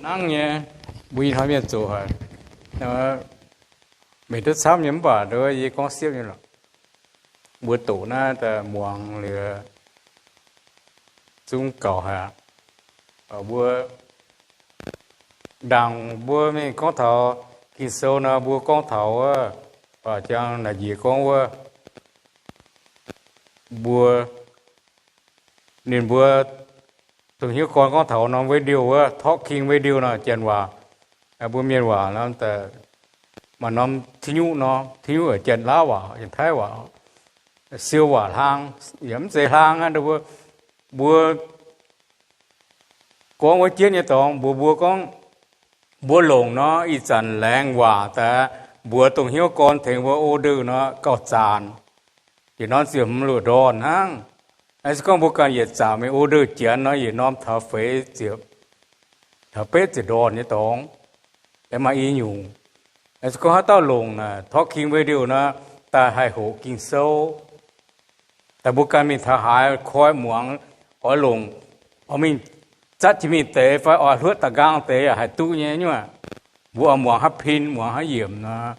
nangv nyei, mbuo ih hnoi mienh zoqc haic. Meih duqv camv nyei mv baac yie gorngv siepv nyei lorqc. Mbuo doqc naaiv daaih muangx liuz zungv gaux haic. Mbuo ndaangc mbuo mingh gorngv taux Ging-Sou nor, mbuo gorngv taux wuov, jang naaic njiec gorngv wuov, mbuo, ninh mbuo dongh hnyouv gorn gorngv taux norm radio wuov, talking radio nor, janx waac. Mbuo mienh waac nor, maaih norm Tin-Nyuqv nor, Tin-Nyuqv janx-Laauv waac, janx-Taiv waac, siou waac hlang, yaac mv zeiz hlang aqv. Mbuo, mbuo gorngv wuov jienv nyei dorngx, mbuox mbuo gorngv, mbuo longc nor, ih zanc laengz waac daaih mbuox dongh hnyouv gorn tengx mbuo order nor gauh zaanc. Yietc norm ziepc hmz luoqc ndorn hnangv. Se gorngv mbuo ganh yietc zanc mingh order Janx nor, yietc norm taux feix ziepc, taux betv ziepc ndorn nyei dorngx, aengx maaih i nyungc. Se gorngv haaix dauh longc naaic talking radio nor, daaih haih hoqc Ging-Sou. Daaih mbuo ganh mingh taux haaix koi muangx, oix longc, oix mingh zatv jiex mingh deix fai oix hluotv da'nqaang deix yaac haih duqv nyei nyuoqc. Mbuo oix muangx haaix pin, muangx haaix yiemc nor,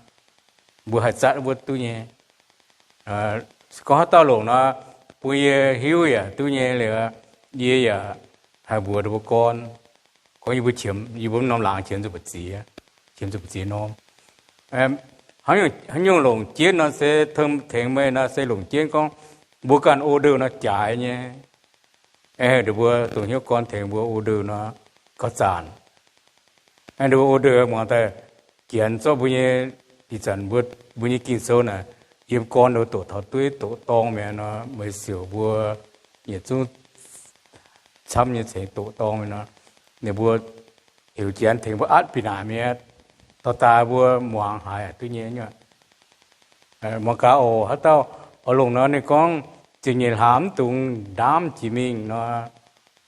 mbuo haih zatv wuov duqv nyei. Se gorngv haaix dauh longc nor, bun yie hiuv yaac duqv nyei liuz, yie yaac haih mbuox ninh mbuo gorn. Gorngv yie mbuo qiemx, yie mbuo norm laangz qiemx zuqc mbu'ziex, qiemx zuqc mbu'ziex norm. Haaix nyungc longc jienv nor se tengx meih nor se longc jienv gorngv mbuo ganh order nor jaaix nyei. Ninh mbuo dongh hnyouv gorn tengx mbuo order nor gauh zaanc. Ninh mbuo order muangx daaih Janx zorqv mbuo nyei, ih zanc mbuo, mbuo nyei Ging-Sou naaic, yiem gorn doqc taux dueiv doqc dorng mi'aqv nor, meih siouc mbuo yietc zungv camv nyei ceix doqc dorng mi'aqv nor, ninh mbuo heuc Janx tengx mbuo atv bieqc naaic mi'aqv. Dorh daaih mbuo muangx haiz duqv nyei nyuoqc. Muangx gaax oc. Haaix dauh oix longc nor, ninh gorngv ziepc nyeic hlaax mv dungx ndaamv jiex mingh nor,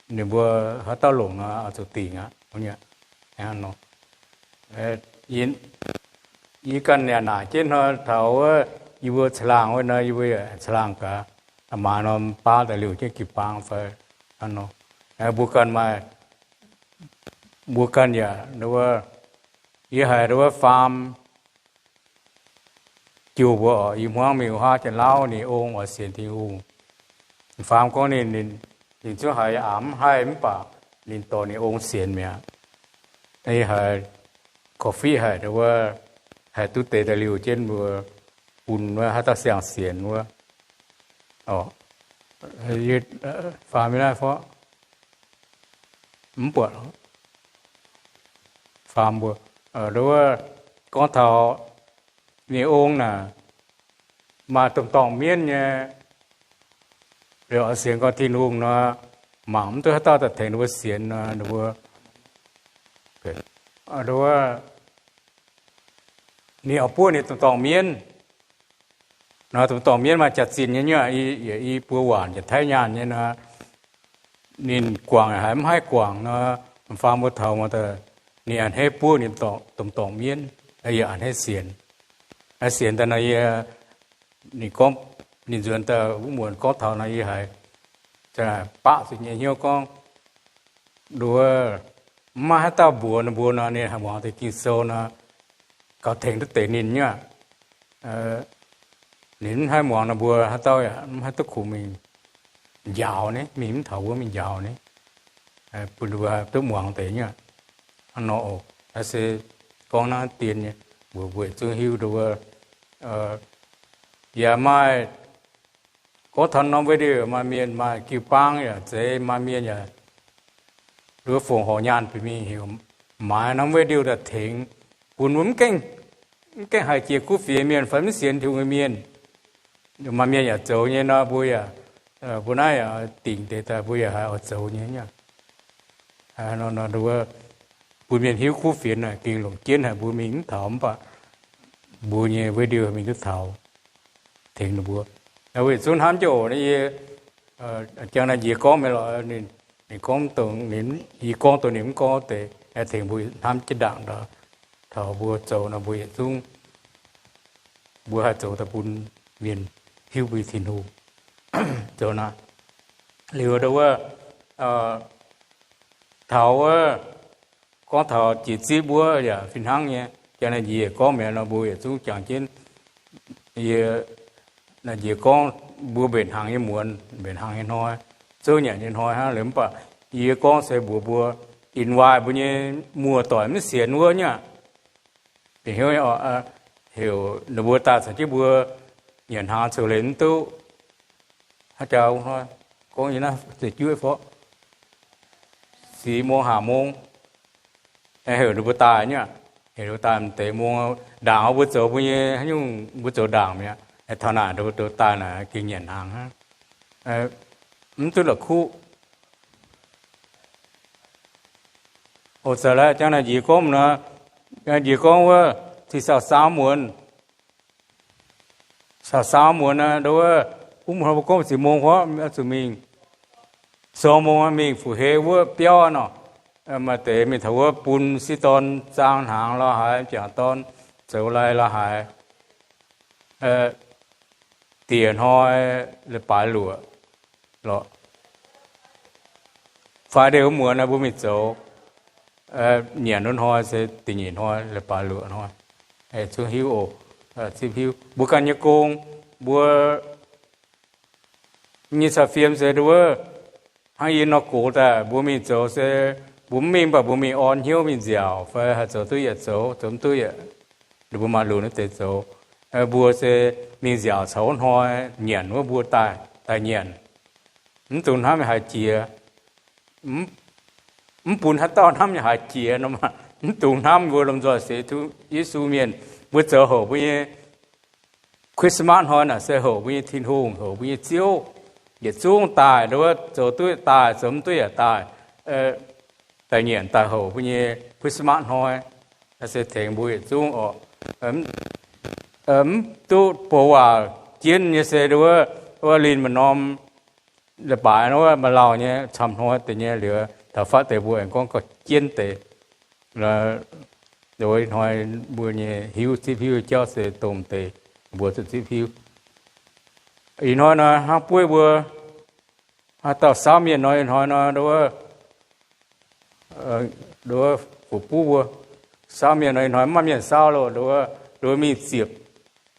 ninh mbuo haaix dauh longc nor oix zuqc dingc aqv. Yie ganh yaac naaic jienv hnoi taux wuov yie mbuo caangh laangh wuov nor, yie mbuo yaac caangh laangh gaax, maaiz norm baav daaih liouh jienv jiu-baang fai nor. Mbuo ganh maaih, mbuo ganh yaac, yie haiz wuov faam jouh mbuo oc, i hmuangv mingh wuov haav Janx-Lauv ninh ong oix sienx Tin-Hungh. Faam gorngv ninh, ninh zungv haiz aqc mv haih mv baac ninh dorh ninh ong sienx mi'aqv. Yie haiz korv-fiqv haic wuov, haih duqv deix daaih liouh jienv mbuo bun wuov haaix dauh siang-sienx wuov. Faam yie naaiv fov mv buatc. Faam mbuo, wuov, gorngv taux ninh ong naaic, maaih domh dorngh mienv nyei, liuz oix sienx gorn Tin-Hungh nor, mangc mv duqv haaix dauh daaih tengx ninh mbuo sienx nor, ninh mbuo, wuov, ninh oix buov ninh domh dorngh mienv nor, domh dorngh mienv maaih jaax-zinh nyei nyuoqc, i buo waanc Janx-Taiv nyaanh nyei nor, ninh guangc haiz mv haih guangc nor, faam mbuo taux muoz daaih, ninh a'hneiv buov ninh domh dorngh mienv, yie a'hneiv sienx. Sienx daaih nor yie, ninh gorngv, ninh nzuonx daaih wuov muonz gorngv taux nor yie haiz baqv zuqc nyei hnyouv gorngv, wuov, mv maaih haaix dauh mbuox ninh mbuo nor, ninh haih muangx deix Ging-Sou nor, gauh tengx duqv deix ninh nyuoqc. Ninh mv haih muangx ninh mbuo haaix dauh yaac mv haih duqv kungx mingh njaaux ni, mingh mv taux wuov mingh njaaux ni, bun ninh mbuo duqv muangx deix nyuoqc. Hnangv nor oc. Naaiv se gorngv naaiv dien nyei, mbuox mbuo zungv hiuv duqv wuov, yaac maaih gorngv taux norm radio maaih mienh maaih jiu-baang yaac zeiz, maaih mienh yaac nduov fongc horc nyaanh bieqc mingh heuc maaiz norm radio daaih tengx, bun mbuo mv gaengh haih jiex kuv fienx mienh fai mv sienx Tin-Hungh nyei mienh. Maaih mienh yaac zoux nyei nor, mbuo yaac, mbuo naaiv yaac dingc deix daaih mbuo yaac haih oix zoux nyei. Bun mienh hiuv kuv fienx naaic gengh longc jienv haic, mbuo mingh mv taux mv baac mbuo nyei radio mingh duqv taux, tengx ninh mbuo. Weic zuqc hnamv jienv oc, yie jangx naaiv njiec gorngv mingh lorqc, ninh gorngv dongh, yie gorngv dongh ninh mv gorngv deix, tengx mbuo hnamv jienv ndaangc ndau. Taux mbuo zoux nor mbuo yietc zungv, mbuo haih zoux daaih bun mienh hiuv mbuo nyei Tin-Hungh. Zoux naaiv liuz wuov, taux wuov gorngv taux jiex zipv wuov yaac fih hnangv nyei. Jang naaiv njiec gorngv mi'aqv nor, mbuo yietc zungv jangx jienv. Yie naaiv njiec gorngv mbuo mbenc hnaangx nyei muonz, mbenc hnaangx nyei hnoi, zouv nyanc nyei hnoi hnangv. Liuz mv baac yie gorngv se mbuox mbuo, invite mbuo nyei muoz-doic maiv sienx wuov nyei aqv, heuc ninh mbuo daaih caux jienv mbuo nyanc hnaangx coux leiz mv duqv. Haaix jaax gorngv yie naaiv zeiv juov fov, sic mong haac mong, heuc ninh mbuo daaih nyei aqv. Heuc ninh mbuo daaih m'deix mong, ndaangc mbuo zoux mbuo nyei haaix nyungc, mbuo zoux ndaangc mi'aqv. Taux naaic ninh mbuo daaih naaic gengh nyanc hnaangx hnangv. Mv duqv la'kuqv. O, za'gengh jang naaiv njiec gorngv nor, njiec gorngv wuov, cingx saau-saau muonz, saau-saau muonz naaiv, ndo wuov, mv hnoi mbuo gorngv ziepc mong wuov, zuqc mingh, sorng mong mingh Fu-Hei wuov biauv nor, maaih deix mingh taux wuov bun sieqv dorn zaang hnaangx lorz haaix, m'jangc dorn zoux lai lorz haaix, diec hnoi leiz-baaix luoqc lorqc. Friday wuov muonz naaiv mbuo mingh zoux nyanc wuov hnoi se da'nyeic hnoi leiz-baaix luoqc hnoi. Zungv hiuv oc. Zipv hiuv mbuo ganh nyei gong, mbuo nyei caux fiem se ndo wuov, hnangv yie nor gox daaih mbuo mingh zoux se, mbuo mv mingh mv baac mbuo mingh orn hnyouv mingh nziaauc fai haih zoux duqv yaac zoux, zoux mv duqv yaac ninh mbuo maaih lunx wuov deix zoux. Mbuo se mingh nziaauc caux wuov hnoi nyanc wuov mbuo daaih, daaih nyanc. Mv dungx hnamv haaix jiex, mv bun haaix dauh hnamv haaix jiex nor, mv dungx hnamv. Mbuo lomh nzoih sienx Yesu mienh, mbuo zoux houc mbuo nyei Christmas hnoi naaic se houc mbuo nyei Tin-Hungh, houc mbuo nyei Ziouv. Yietc zungv daaih, ndo wuov, zoux duqv daaih, zoux mv duqv yaac daaih, daaih nyanc daaih houc mbuo nyei Christmas hnoi. Naaiv se tengx mbuo yietc zungv oc. Mv duqv bouc waac jienv nyei se ndo wuov, wuov linh maaih norm leiz-baaix wuov maaih lauh nyei camv hnoi deix nyei liuz, taux fatv deix mbuo aengx gorngv gauh jienv deix. Ndo wuov hnoi mbuo nyei hiuv, zipv hiuv jauv se dongh deix, mbuo zuqc zipv hiuv. Ih hnoi nor hnangv bueiv mbuo, haaix dauh saauv mienh nor, ih hnoi nor, ndo wuov, ndo wuov, fu-buv mbuo saauv mienh nor, ih hnoi mv maaih mienh saauv loh, ndo wuov, ndo wuov mingh ziepc,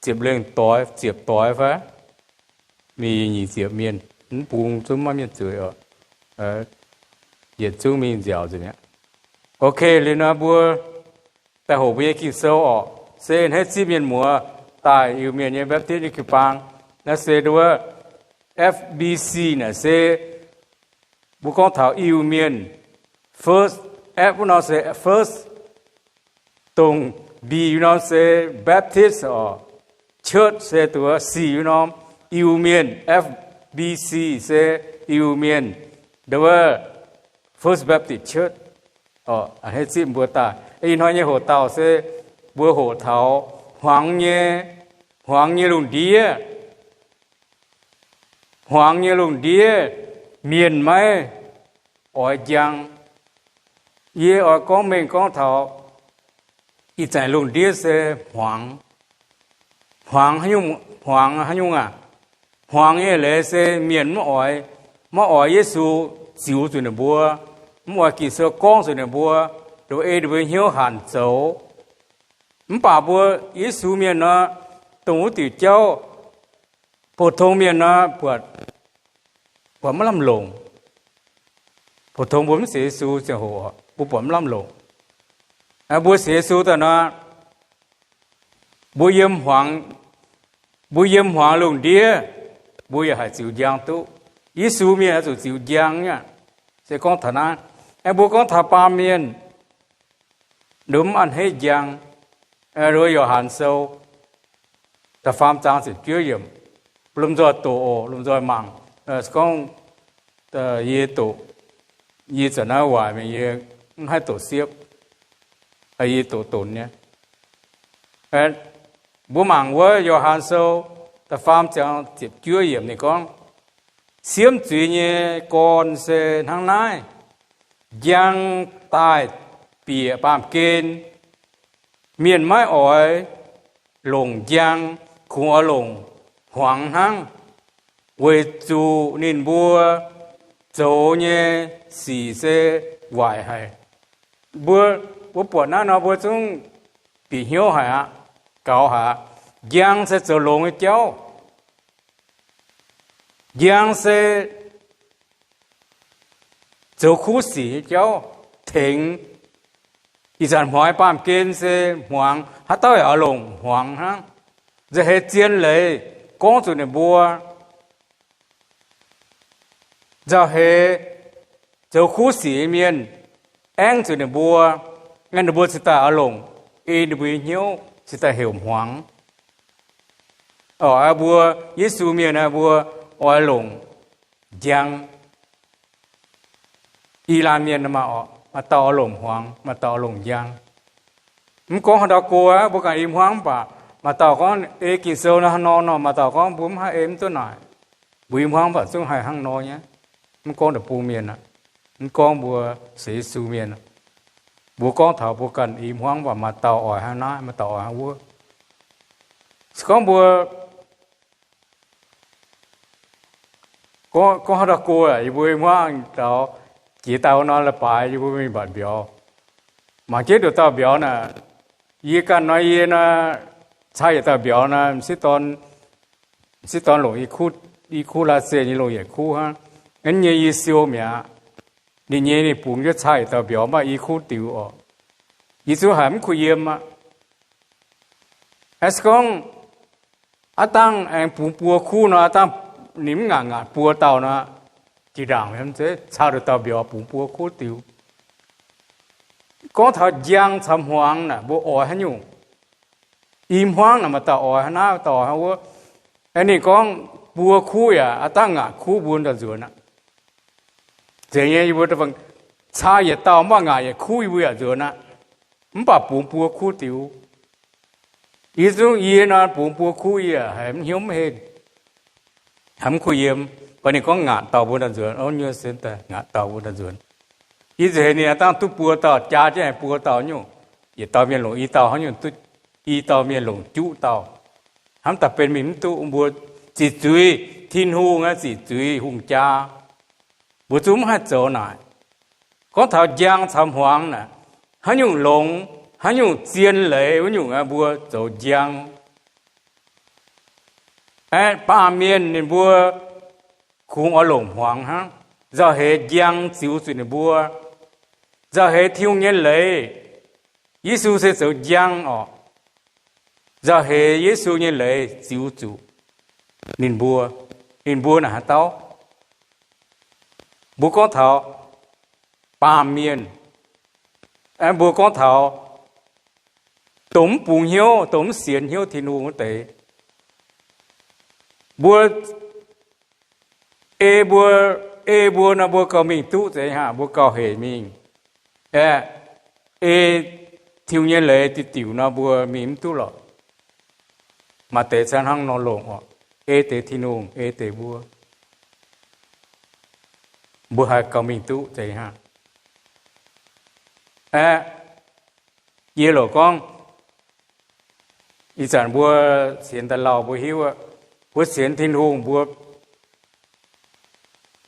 ziepc lengh doix, ziepc doix fai? Mingh nyic ziepc mienh, mv bung zungv maiv mienh zueiz oc. Yietc zungv mingh nziaauc nzengc mi'aqv. Ok, liuz nor mbuo daaih hoqc mbuo nyei Ging-Sou orqc, se a'hneiv zipv mienh muoz daaih Iu-Mienh nyei Baptist nyei jiu-baang. Naaiv se ndo wuov F B C naaic se mbuo gorngv taux Iu-Mienh. First F wuov norm se first, dongh B wuov norm se Baptist orqc, church se ndo wuov C wuov norm, Iu-Mienh, F B C se Iu-Mienh, ndo wuov First Baptist Church orqc. A'hneiv zipv mbuo daaih. Ih hnoi nyei hoqc dauh se mbuo hoqc taux hmuangx nyei, hmuangx nyei lungh ndiev. Hmuangx nyei lungh ndiev, mienh maiv oix njang. Yie oix gorngv mengh gorngv taux ih zanc lungh ndiev se hmuangx. Hmuangx haaix nyungc, hmuangx haaix nyungc aac? Hmuangx nyei leiz se mienh mv oix, maiv oix Yesu ziux zuqc ninh mbuo, mv oix Ging-Sou gorngv zuqc ninh mbuo, ndo wuov ei ninh mbuo hnyouv hanc zoux. Mv baac mbuo Yesu mienh nor, dongh wuov diuc jauv, pou-tong mienh nor, buatc, buatc maiv lamh longc. Pou-tong mbuo mv sienx Yesu ziangh hoc, mbuo buatc maiv lamh longc. Mbuo sienx Yesu daaih nor, mbuo yiem hmuangx, mbuo yiem hmuangx lungh ndiev, mbuo yaac haih ziux njang duqv. Yesu mienh oix zuqc ziux njang nyei aqv. Se gorngv taux naaiv, mbuo gorngv taux baamh mienh, nduov mv a'hneiv njang. Nduov Yo^han Sou da'faam zaang ziepc juov yiemc. Lomh nzoih doqc oc, lomh nzoih mangc. Se gorngv yie doqc, yie zanc naaiv waaic mingh, yie mv haih doqc siepv. Yie doqc donx nyei. Mbuo mangc wuov Yo^han Sou da'faam zaang ziepc juov yiemc ninh gorngv, siemv zuiz nyei gorn se hnangv naaiv, njang daaih bieqc baamh gen. Mienh maiv oix longc njang, kungx oix longc hmuangx hnangv, weic zuqc ninh mbuo zoux nyei sic se waaic haic. Mbuo, mbuo buatc naaiv nor mbuo zungv bieqc hnyouv haic aqv, gaux haic aqv. Njang se zoux longx nyei jauv. Njang se zoux kuv sic nyei jauv, tengx. Ih zanc hmuangx baamh gen se hmuangx, haaix dauh yaac oix longc hmuangx hnangv. Nzauh heix zien leiz gorngv zuqc ninh mbuo, nzauh heix zoux kuv sic nyei mienh aengv zuqc ninh mbuo, ninh mbuo cingx daaih oix longc, ei ninh mbuo nyei hnyouv cingx daaih heuc hmuangx. Oc, mbuo Yesu mienh mbuo oix longc njang. I laanh mienh maaih, maaih dauh oix longc hmuangx, maaih dauh oix longc njang. Mv gorngv haaix dauh go aqv, mbuo ganh i hmuangv mv baac maaih dauh gorngv ei Ging-Sou nor hnangv nor nor, maaih dauh gorngv mbuo mv haih ei mv duqv naaic. Mbuo i hmuangv mv baac zungv haih hnangv nor nyei. Mv gorngv deic-bung mienh aqv, mv gorngv mbuo sienx Yesu mienh aqv, mbuo gorngv taux mbuo ganh i hmuangv mv baac maaih dauh oix hnangv naaiv, maaih dauh oix hnangv wuov. Se gorngv mbuo gorngv haaix dauh go aqv, yie mbuo i hmuangv taux jiex daaih wuov nor leiz-baaix yie mbuo mingh mbatc mbiauz. Mangc jienv nduqc dauh mbiauz naaic, yie ganh nor yie nor, caa yietc dauh mbiauz nor, m'sieqv dorn longc i kuv, i kuv license, yie longc yietc kuv hnangv. Hnangv nyei yie siou mi'aqv. Ninh nyei ninh bungx jienv caa yietc dauh mbiauz mv baac i kuv diux oc. Yie zungv haiz mv kuh yiem aqv. Se gorngv aav dangh aengx bungx buo kuv nor, aav dangh ninh mv ngaatc ngaatc buo dauh nor, jiex ndaangc caa nduqc dauh mbiauz bungx buo kuv diux. Gorngv taux njang caux hmuangx naaic mbuo oix haaix nyungc? I hmuangv naaic maaih dauh oix hnangv naaiv, dauh oix hnangv wuov. Ninh gorngv buo kuv yaac aav dangh ngaatc kuv mbuo ndau nzuonx aqv. Zeiz nyei, yie mbuo caa yietc dauh mv baac ngaatc yietc kuv yie mbuo yaac nzuonx aqv. Mv baac bungx buo kuv diux. Yie zungv yie nor bungx buo kuv yie haiz mv hnyouv mv henh, haiz mv kuh yiem. Mv baac ninh gorngv ngaatc dauh mbuo ndau nzuonx, o, nyuoz se daaih ngaatc dauh mbuo ndau nzuonx. Yie nzunc heix ninh aav dangh duqv buo dauh, jaa jienv aengx buo dauh nyungc, yietc dauh mienh longc i dauh hnangv nyungc, i dauh mienh longc juqv dauh. Hnamv daaih benx mingh mv duqv. Mbuo ziqc zuiz Tin-Hungh, ziqc zuiz hungh jaa. Mbuo zungv mv haih zoux naaic. Gorngv taux njang caux hmuangx naaic, haaix nyungc longx, haaix nyungc zien leiz wuov nyungc mbuo zoux njang. Aeqv, baamh mienh ninh mbuo kungx oix longc hmuangx hnangv. Nzauh heix njang ziux zuqc ninh mbuo. Nzauh heix Tin-Hungh nyei leiz, Yesu se zoux njang orqc. Nzauh heix Yesu nyei leiz ziux zuqc ninh mbuo. Ninh mbuo naaic haaix dauh? Mbuo gorngv taux baamh mienh, aeqv, mbuo gorngv taux dongh mv bungx hnyouv, dongh mv sienx hnyouv Tin-Hungh wuov deix. Mbuo, ei mbuo, ei mbuo nor mbuo gauh mingh duqv zeiz haic, mbuo gauh hec mingh. Aeqv, ei Tin-Hungh nyei leiz diuc diuc nor mbuo mingh mv duqv lorqc. Maaih deix cingx hnangv nor longc oc. Ei deix Tin-Hungh, ei deix mbuo. Mbuo haih gauh mingh duqv zeiz haic. Aeqv, yie loc gorngv, ih zanc mbuo sienx daaih lauh mbuo hiuv, mbuo sienx Tin-Hungh mbuo,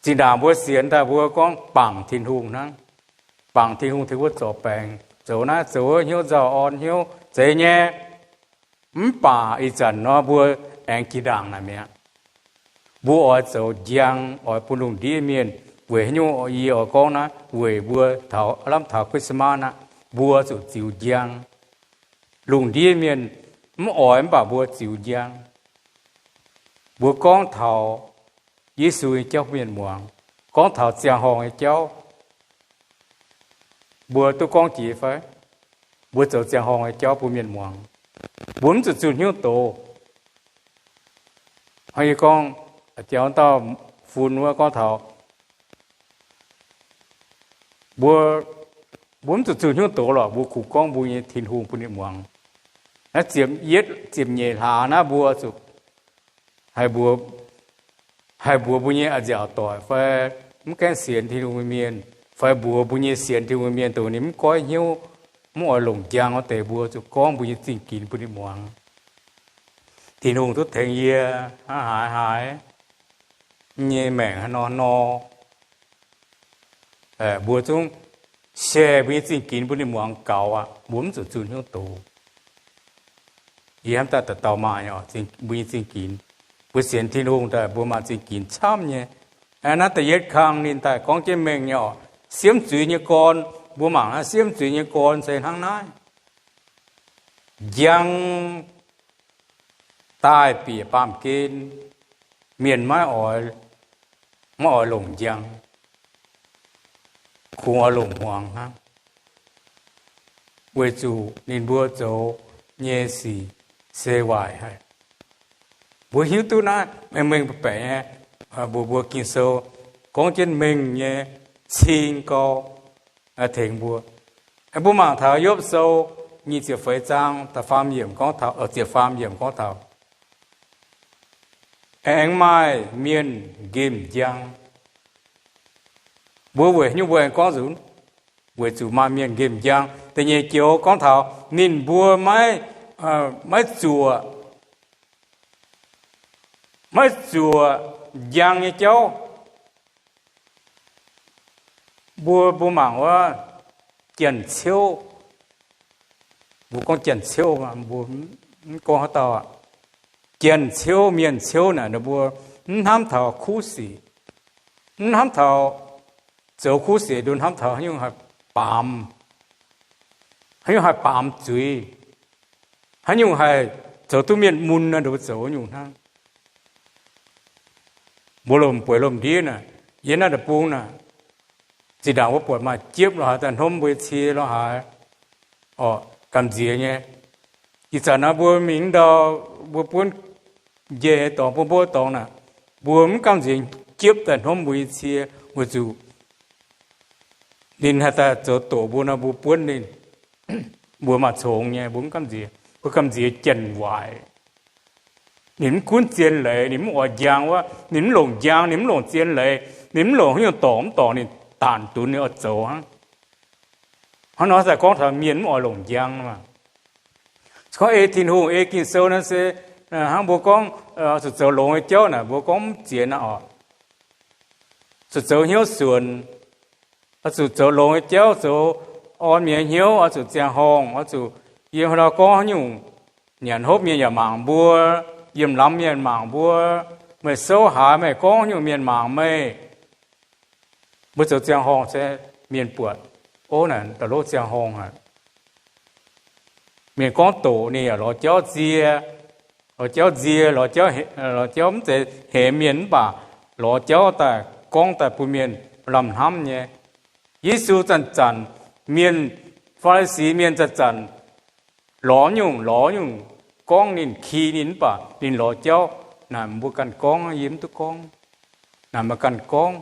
zinh ndaangc mbuo sienx daaih mbuo gorngv bangc Tin-Hungh hnangv. Bangc Tin-Hungh tengx mbuo zorc baengc, zoux naaiv zoux wuov, hnyouv nzauh orn hnyouv zeiz nyei. Mv baac ih zanc nor mbuo aengx jiex ndaangc naaic mi'aqv. Mbuo oix zoux njang, oix bun lungh ndiev mienh, weic haaix nyungc yie oix gorngv naaiv, weic mbuo taux, lamh taux Christmas naaiv, mbuo zuqc ziux njang. Lungh ndiev mienh mv oix mv baac mbuo ziux njang. Mbuo gorngv taux Yesu nyei jauv bun mienh muangx, gorngv taux ziangh horngh nyei jauv, mbuo duqv gorngv jiex fai? Mbuo zoux ziangh horngh nyei jauv bun mienh muangx. Mbuo mv zuqc zunh hnyouv doz. Hnangv yie gorngv, jauv dauh fun wuov gorngv taux mbuo, mbuo mv zuqc zunh hnyouv doz lorqc, mbuo kungx gorngv mbuo nyei Tin-Hungh bun ninh muangx. Naaiv ziepc yietv, ziepc nyeic hlaax naaiv mbuo zuqc haih mbuox, haih mbuox mbuo nyei a'nziaauc doic fai mv gaengh sienx Tin-Hungh nyei mienh, fai mbuox mbuo nyei sienx Tin-Hungh nyei mienh dongh ninh mv goiv hnyouv, mv oix longc njang wuov deix, mbuo zuqc gorngv mbuo nyei zingh ginx bun ninh muangx. Tin-Hungh duqv tengx yie hnangv haaix haaix nyei maengc haaix nor nor, mbuo zungv Share mbuo nyei zingh ginx bun ninh muangx gaux aqv, mbuo mv zuqc zunh hnyouv doz. Yie hnamv daaih dauh dauh maaih mbuo nyei zingh ginx. Mbuo sienx Tin-Hungh daaih mbuo maaih zingh ginx camv nyei. Naaiv da'yietv kang ninh daaih gorngv jienv mengh nyei oc. Siemv zuiz nyei gorn, mbuo mangc naaiv siemv zuiz nyei gorn se hnangv naaiv. Njang daaih bieqc baamh gen, mienh maiv oix, maiv oix longc njang, kungx oix longc hmuangx hnangv, weic zuqc ninh mbuo zoux nyei sic se waaic haic. Mbuo hiuv duqv naaiv mengh mengh baeqc baeqc nyei, mbuo mbuo Ging-Sou gorngv jienv mengh nyei cing gau tengx mbuo. Mbuo mangc taux Yopv Sou nyic ziepc feix zaang da'faam yiemc gorngv taux, ziepc faam yiemc gorngv taux aengx maaih mienh nqemh njang. Mbuo weic haaix nyungc mbuo aengx gorngv nzunc? Weic zuqc maaih mienh nqemh njang. Da'nyeic joux gorngv taux ninh mbuo maiv, maiv zuoqc, maiv zuoqc njang nyei jauv. Mbuo, mbuo mangc wuov Janx-Ciouv, mbuo gorngv Janx-Ciouv, mbuo mv gorngv haaix dauh aqv. Janx-Ciouv, Mienh-Ciouv naaic ninh mbuo mv hnamv taux kuv sic, mv hnamv taux zoux kuv sic, nduov hnamv taux haaix nyungc haih baamz, haaix nyungc haih baamz zuiz, haaix nyungc haih zoux duqv mienh mun nor, nduov zoux nyungc hnangv. Mbuo lomh bueix lomh ndiev naaic, yiem naaiv deic-bung naaic, zinh ndaangc wuov buatc maaih jiepv lo haaix daaih hnomv mbuo nyei cie lo haaix, orqc, gamh nziex nyei. Ih zanc naaiv mbuo mingh ndau, mbuo buonv njaih dorngx, buonv mbuov dorngx naaic, mbuo mv gamh nziex jiepv daaih hnomv mbuo nyei cie, weic zuqc ninh haih daaih zoux doqc mbuo nor, mbuo buonv ninh, mbuo maaih congx nyei, mbuo mv gamh nziex, mbuo gamh nziex janx-waaic. Ninh mv gunv zien leiz, ninh mv oix njang wuov, ninh mv longc njang, ninh mv longc zien leiz, ninh mv longc haaix nyungc dorngc mv dorngc ninh daanc dunx ninh oix zoux hnangv. Hnangv nor daaih gorngv taux mienh mv oix longc njang maah. Gorngv ei Tin-Hungh, ei Ging-Sou naaiv se hnangv mbuo gorngv zuqc zoux longx nyei jauv naaic, mbuo gorngv mv ziex naaiv oc. Zuqc zoux hnyouv suonc, oix zuqc zoux longx nyei jauv, zoux orn mienh nyei hnyouv, oix zuqc ziangh horngh, oix zuqc yiem haaix ndau gorngv haaix nyungc, nyanc hopv mienh yaac mangc mbuo, yiem lamz mienh mangc mbuo, meih souv haaix, meih gorngv haaix nyungc mienh mangc meih. Mbuo zoux ziangh horngh se mienh buatc, ov, naaic da'lov ziangh horngh aqv. Mienh gorngv doqc ninh yaac lorz jauv nzie, lorz jauv nzie, lorz jauv, lorz jauv mv zeiz hemx mienh mv baac lorz jauv daaih gorngv daaih bun mienh lamh hnamv nyei. Yesu zanc-zanc, mienh, Faa^li^si mienh zanc-zanc lorz nyungc, lorz nyungc gorngv ninh, ki ninh mv baac ninh lorz jauv naaic mbuo ganh gorngv, yie mv duqv gorngv, naaic meih ganh gorngv.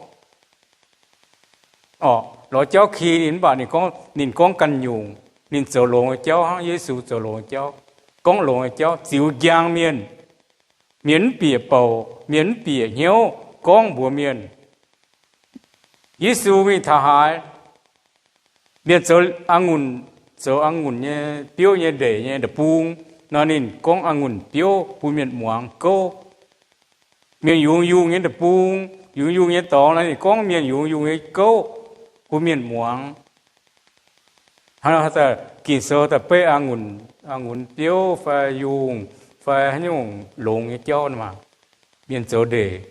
Orqc, lorz jauv ki ninh mv baac ninh gorngv, ninh gorngv ganh nyungc. Ninh zoux longx nyei jauv hnangv, Yesu zoux longx nyei jauv, gorngv longx nyei jauv, ziux njang mienh. Mienh mv bieqc bouc, mienh mv bieqc hnyouv gorngv mbuox mienh. Yesu mingh taux haaix, mienh zoux a'ngunc, zoux a'ngunc nyei biouv nyei ndeic nyei deic-bung nor, ninh gorngv a'ngunc biouv bun mienh muangx gouv. Mienh yungz yungh nyei deic-bung, yungz yungh nyei dorngx nor, ninh gorngv mienh yungz yungh nyei gouv bun mienh muangx. Hnangv nor, Ging-Sou daaih beiv a'ngunc, a'ngunc biouv fai yungh fai haaix nyungc longx nyei jauv maah, mienh zoux ndeic.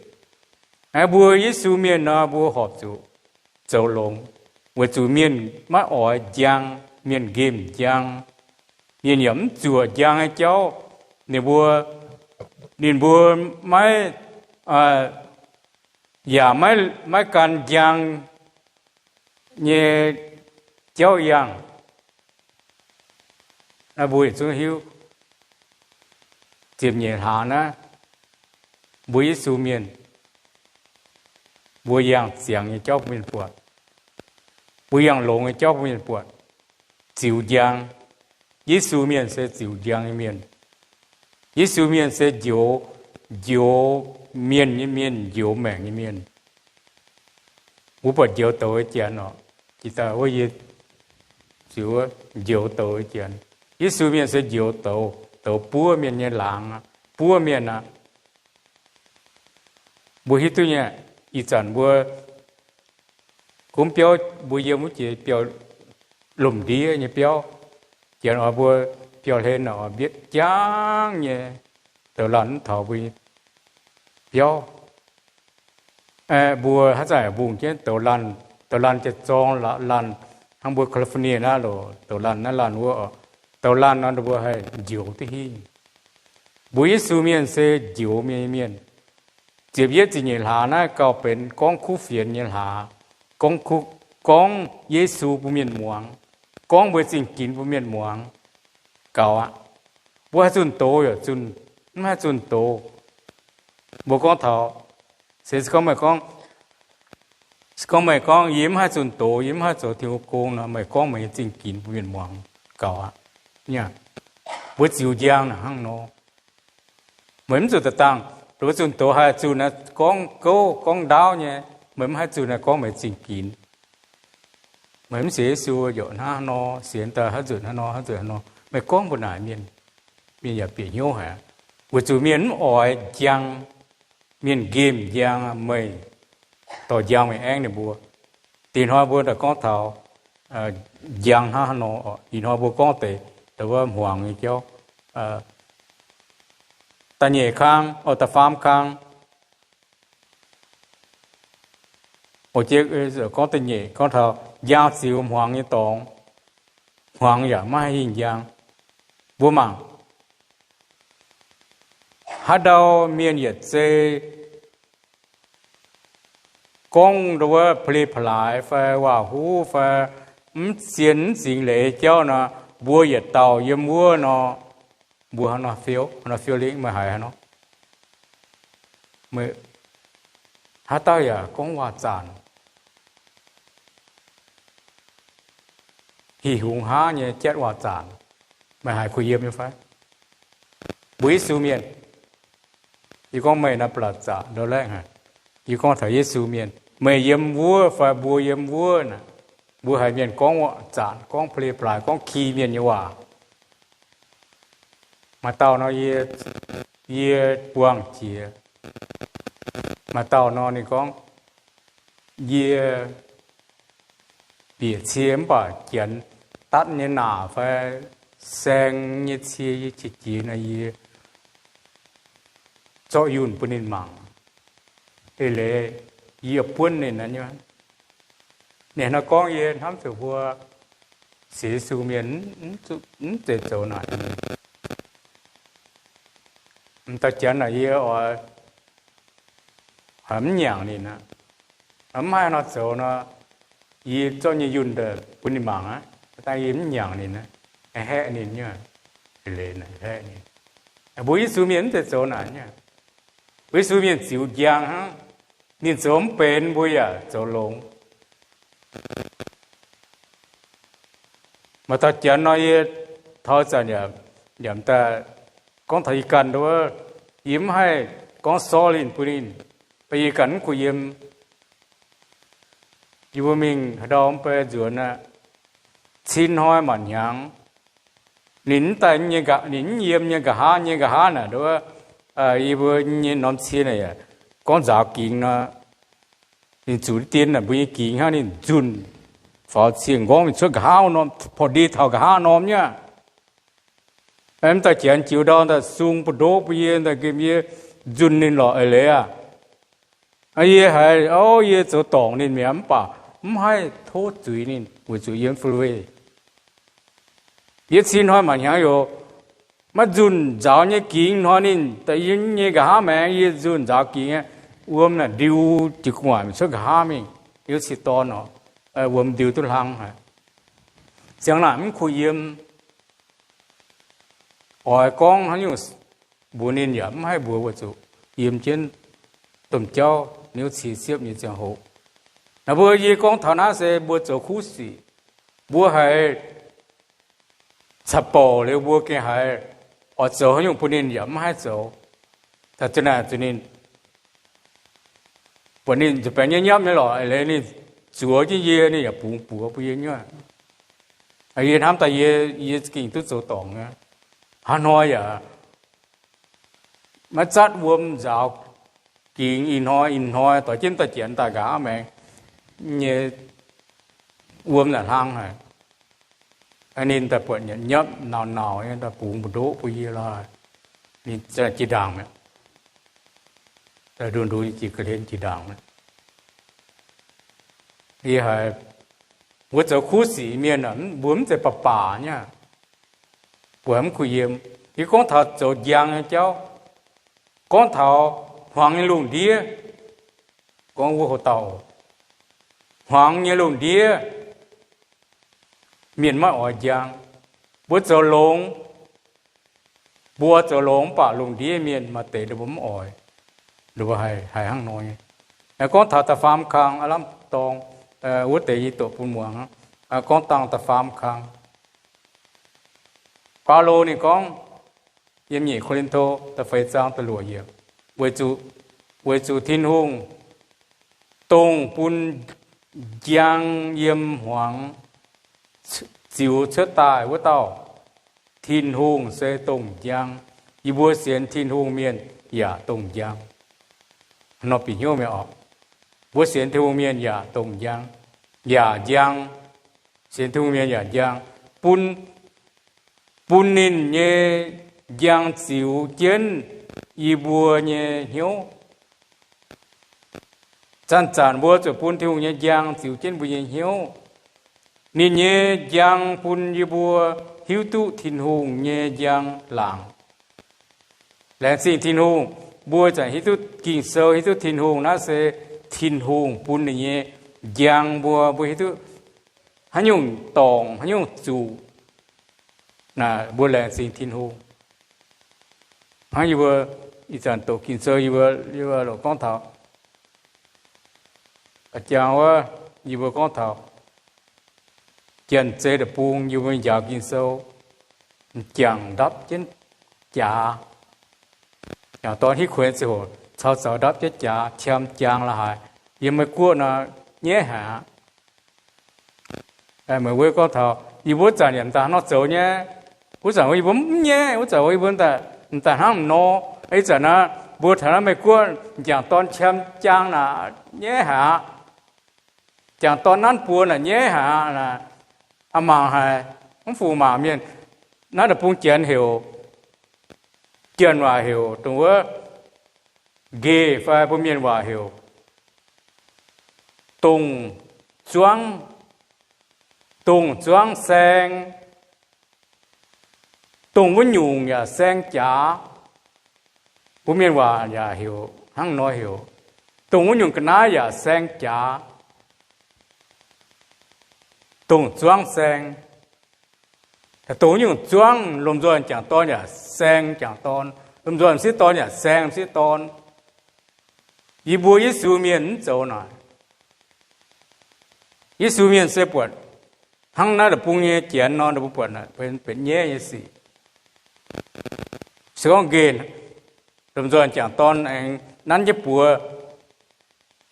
Aa, mbuo Yesu mienh nor, mbuo horpc zuqc zoux longx, weic zuqc mienh maiv oix njang, mienh nqemh njang, mienh yaac mv zuoqc njang nyei jauv. Ninh mbuo, ninh mbuo maiv, yaac maiv, maiv gan njang nyei jauv yangh. Naaiv mbuo yietc zungv hiuv, ziepc nyeic hlaax naaiv, mbuo Yesu mienh, mbuo yangh ziangx nyei jauv bun mienh buatc, mbuo yangh longx nyei jauv bun mienh buatc, ziux njang. Yesu mienh se ziux njang nyei mienh. Yesu mienh se njoux, njoux mienh nyei mienh, njoux maengc nyei mienh. Mbuo buatc njoux douz nyei janx oc. Jiex daaih wuov yie ziux njoux douz nyei janx. Yesu mienh se njoux douz, douz buov mienh nyei laangz, buov mienh aqv. Mbuo hiuv duqv nyei, ih zanc mbuo gunv biauv, mbuo yiem wuov jiex biauv, lomh ndiev nyei biauv. Janx oix mbuo biauv-hlen oix mbietv jangv nyei, douz laanh mv taux mbuo nyei biauv. Mbuo haaix zanc mbungh jienv douz laanh, douz laanh jiex zorng laanh, hnangv mbuo California naaiv loc, douz laanh naaiv laanh wuov, douz laanh nor mbuo haih njoux duqv hingh. Mbuo Yesu mienh se njoux mienh nyei mienh. Ziepc yietv ziepc nyeic hlaax naaiv gauh benx gorngv kuv fienx nyei hlaax, gorngv, gorngv Yesu bun mienh muangx, gorngv mbuo zingh ginx bun mienh muangx. Gaux aqv. Mbuo haih zunh doz yaac zunh, mv haih zunh doz. Mbuo gorngv taux, se gorngv meih gorngv, se gorngv meih gorngv yie mv haih zunh doz, yie mv haih zoux Tin-Hungh gong nor, meih gorngv meih nyei zingh ginx bun mienh muangx gaux aqv. Mbuo ziux njang naaic hnangv nor. Meih mv zuqc da'dangh, mbuo zunh doz haih zunh naaiv gorngv gouv gorngv ndaauv nyei, meih mv haih zunh naaiv gorngv meih zingh ginx. Meih mv sienx Yesu, yaac hnangv nor, sienx daaih haaix nzunc hnangv nor, haaix nzunc hnangv nor, meih gorngv mbuo naaic mienh, mienh yaac bieqc hnyouv haic. Weic zuqc mienh mv oix njang, mienh nqemh njang. Meih dorh njang mingh aengv ninh mbuo. Dinh hnoi mbuo daaih gorngv taux njang hnangv haaix nor. Ih hnoi mbuo gorngv deix wuov hmuangx nyei jauv, da'nyeic kang, o, da'faam kang, o, gorngv da'nyeic gorngv taux njang ziux hmuangx nyei dorngx, hmuangx yaac maiv haih hingh njang. Mbuo mangc haaix ndau mienh yietc zei gorngv ndau wuov pa'li pa'laaix fai waac-huv fai mv zien mv zingx leiz jauv nor, mbuo yietc dauh yiem wuov nor, mbuo hnangv nor fiou, hnangv nor fiou lingh, meih haiz hnangv nor. Haaix dauh yaac gorngv waac-zanc, hih hungx hnangv nyei jatv waac-zanc, meih haiz kuh yiem nyei fai? Mbuo Yesu mienh, yie gorngv meih naaiv ba'laqc zaqc ndau laengh haic. Yie gorngv taux Yesu mienh, meih yiem wuov fai mbuo yiem wuov naaic, mbuo haiz mienh gorngv waac-zanc, gorngv pa'li pa'laaix, gorngv ki mienh nyei waac, maaih dauh nor yie, yie buangh jiex. Maaih dauh nor ninh gorngv, yie bieqc cie mv baac janx datv nyei naaic fai saeng nyei cie yie qiex jiez nor, yie zorqv yunh bun ninh mangc. Eix leiz yie buonv ninh naaiv nyei. Ninh nor gorngv, yie hnamv zuqc mbuo sienx Yesu mienh mv zeiz zoux naaic. M'dauh janx naaic yie oix mv nyanc ninh aqv. Mv haih nor zoux nor, yie zorqv nyei yunh bun ninh mangc aqv, dangh yie mv nyanc ninh aqv, haeqv ninh nyei. Haeqv ninh. Mbuo Yesu mienh mv zeiz zoux naaic nyei. Mbuo Yesu mienh ziux njang hnangv. Ninh zoux mv benx, mbuo yaac zoux longx. Maaih dauh janx nor, yie taux zanc yaac daaih gorngv taux yie ganh nduov, yie mv haih gorngv sorry ninh, bun ninh, baac yie ganh mv kuh yiem. Yie mbuo mingh haaix ndau mv bei nzuonx aqv, cin hnoi maanc hnyangx, ninh mv daaih nyei, ninh mv yiem nyei nqa'haav, nyei nqa'haav naaic nduov, yie mbuo nyei norm cie naaic yaac gorngv nzaaux gingx nor, ninh zuqc dien naaic mbuo nyei gingx hnangv, ninh nzunh faaux cie nqorngv mingh cuotv nqa'haav norm, porv ndie taux nqa'haav norm nyei aqv. Mv daaih janx jiu ndau daaih sung buoz-ndoqv bun yie, daaih nqemh yie, nzunh ninh lorqc eix leiz aqv. Yie haiz, o, yie zoux dorngc ninh mi'aqv, mv baac mv haih tov zuiz ninh weic zuqc yiem freeway. Yie cin hnoi maanc hnyangx yoc maiv nzunh nzaaux nyei gingx hnoi ninh daaih yiem nyei nqa'haav maengx, yie nzunh nzaaux gingx aqv, wuom naaic ndiu jiez gu'nguaaic mingh cuotv nqa'haav mingh, yie cin dorn oc, wuom ndiu duqv hlang haic. Ziangh naaic mv kuh yiem. Oix gorngv haaix nyungc mbuox ninh yaac mv haih mbuox weic zuqc yiem jienv domh jauv niuv cie siepv nyei ziangh hoc. Naaiv mbuo yie gorngv taux naaiv se mbuo zoux kuv sic. Mbuo haiz caux bouc liuz mbuo gengh haiz oix zoux haaix nyungc bun ninh yaac mv haih zoux. Daaih zuqc naaic zuqc ninh buatc ninh nzuih baengx nyei nyapv nyei lorqc, eix leiz ninh zuox jienv yie, ninh yaac bungx buoz bun yie nyei. Yie hnamv daaih yie, yie gengh duqv zoux dorngc nyei. Hnangv hnoi yaac maiv zatv wuom nzaaux gingx, ih hnoi ih hnoi doix jienv daaih janx daaih nqa'haav maengx nyei wuom naaic hlang haic. Ninh daaih buatc nyapv nyapv nauc nauc nyei, daaih bungx mbu'ndoqv bun yie lorqc. Ninh jiex ndaangc mi'aqv. Daaih nduqc nduqc nyei jiex ga'hlen jiex ndaangc mi'aqv. Yie haiz mbuo zoux kuv sic mienh, mbuo mv zeiz baac baac nyei aqv. Mbuo mv kuh yiem. Yie gorngv taux zoux njang nyei jauv, gorngv taux hmuangx nyei lungh ndiev, gorngv wuov hoc dauh, hmuangx nyei lungh ndiev, mienh maiv oix njang. Mbuo zoux longx, mbuo zoux longx mv baac lungh ndiev mienh maaih deix ninh mbuo mv oix. Ninh mbuo haiz, haiz hnangv nor nyei. Gorngv taux da'faam kang aav lamh dorng, wuov deix yie doqc bun muangx. Gorngv dangh da'faam kang, Baulo ninh gorngv, yiem nyeic Ko^lin^to da'feix zaang da'luoqc yiemc, weic zuqc, weic zuqc Tin-Hungh dongh bun njang yiem hmuangx ziux cuotv daaih wuov dauh. Tin-Hungh se dongh njang. Yie mbuo sienx Tin-Hungh mienh yaac dongh njang. Nor bieqc hnyouv mi'aqv oc. Mbuo sienx Tin-Hungh mienh yaac dongh njang, yaac njang. Sienx Tin-Hungh mienh yaac njang, bun, bun ninh nyei njang ziux jienv yie mbuo nyei hnyouv. Zanc-zanc mbuo zuqc bun Tin-Hungh nyei njang ziux jienv mbuo nyei hnyouv. Ninh nyei njang bun yie mbuo hiuv duqv Tin-Hungh nyei njang-laangc. Laengz zingh Tin-Hungh, mbuo zanc hiuv duqv Ging-Sou, hiuv duqv Tin-Hungh, naaiv se Tin-Hungh bun ninh nyei njang mbuo, mbuo hiuv duqv haaix nyungc dorngc, haaix nyungc zuqc. Mbuo laengz zingh Tin-Hungh. Hnangv yie mbuo ih zanc doqc Ging-Sou, yie mbuo, yie mbuo loc gorngv taux, jangx wuov, yie mbuo gorngv taux Janx-Zei Deic-Bung, yie mbuo njaaux Ging-Sou, m'jangc ndapv jienv jaax. M'jangc dorn hitv kuinx ziangh hoc caux zaux ndapv jienv jaax, qiemx jaang la'haaix. Yiem Meiv Guoqv nor, nyaiv haic aqv. Meih wuov gorngv taux yie mbuo wuov zanc yaac m'daaih hnangv nor zoux nyei. Wuov zanc wuov yie mbuo mv nyaiv, wuov zanc wuov yie mbuo m'daaih hnangv nor. Ih zanc naaiv mbuo taux naaiv Meiv Guoqv, m'jangc dorn qiemx jaang naaic nyaiv haic aqv. M'jangc dorn nanv buoz naaic nyaiv haic aqv. A'mangc haic, mv fungc mangc mienh. Naaiv deic-bung Janx heuc, Janx waac heuc dongh wuov nqeh fai mbuo mienh waac heuc dongh zuangv, dongh zuangv saeng, dongh wuov nyungc yaac saeng jaax. Mbuo mienh waac yaac heuc hnangv nor heuc, dongh wuov nyungc ga'naaiv yaac saeng jaax, dongh zuangv saeng. Dongh wuov nyungc zuangv, lomh nzoih m'jangc dorn yaac saeng m'jangc dorn, lomh nzoih m'sieqv dorn yaac saeng m'sieqv dorn. Yie mbuo Yesu mienh mv zoux naaic. Yesu mienh se buatc hnangv naaiv deic-bung nyei Janx nor, ninh mbuo buatc benx nyaiv nyei sic. Se gorngv nqeh, lomh nzoih m'jangc dorn aengx nanv jienv buoz.